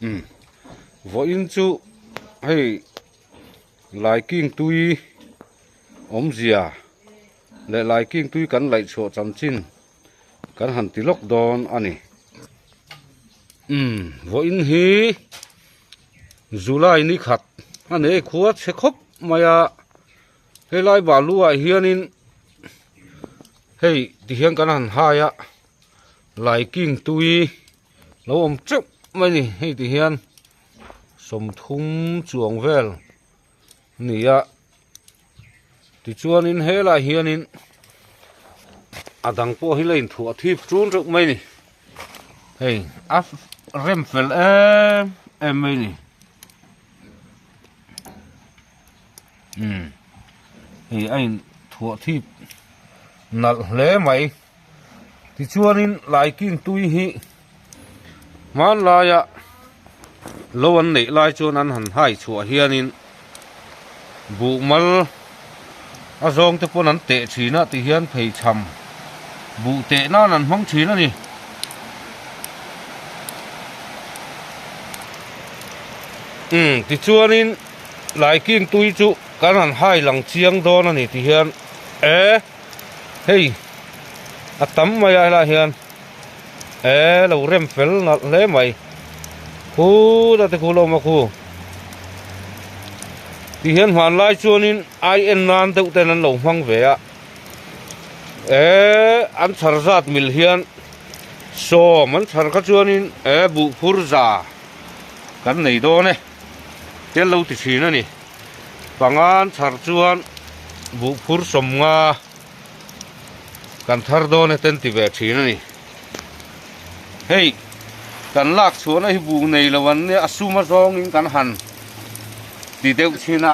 Umm vawiin chu hei laiking tui awmzia leh laiking tui kan laih chhuah chanchin kan han ti lawk dawn a ni. Umm vawiin hi July ni khat a nei khua chhe khawp mai a helai balu ah hianin hei tihian kan han hai a laiking tui lo awm teuh mai a ni hei ti hian 30 chuang vel a ni a tichuanin helaiah hianin a dang pawh hi la inthuah thip ṭun reuh mai a ni hei a rem fel em em mai a ni umm hei a inthuah thip nalh hle mai. Tichuanin laiking tui hi hmanlaia lo an neih lai chuan an han hai chhuah hianin buhmal a zawng te pawn an teh thin a tihian pheichham buh teh nan an hmang thin a ni. Umm tichuanin laiking tui chu kan han hai lang chiang dawn a ni tihian e. Hei a tam mai a helaiah hian eh lo rem fel nalh hle mai khuta te khu lo awm a khu ti hian hmanlai chuanin ai en nan deuh ten an lo hmang ve a eh an chhar zat mil hian sawm an chhar kha chuanin eh buh phur za kan nei dawn e te an lo ti thin a ni. Pangan chhar chuan buh phur sawmnga kan thar dawn e ten ti ve thin a ni. Hei kan lak chhuahna hi buh nei lo an nia a sum a zawngin kan han ti deuh thin a.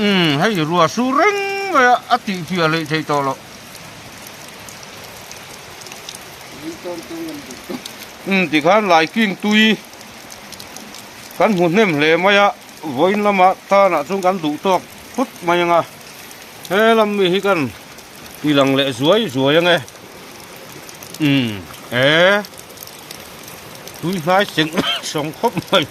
Umm hei ruah su reng mai a a tih fiah hleih theih tawh loh. Umm tikhan laiking tui. Kan hmu hnem hle mai a, vawiin lama tanah chuan kan duh tawk phut mai ang a, he lam mi hi kan ti lang leh zuai zuai ang e, umm e tui hnai seng sawng khawp mai.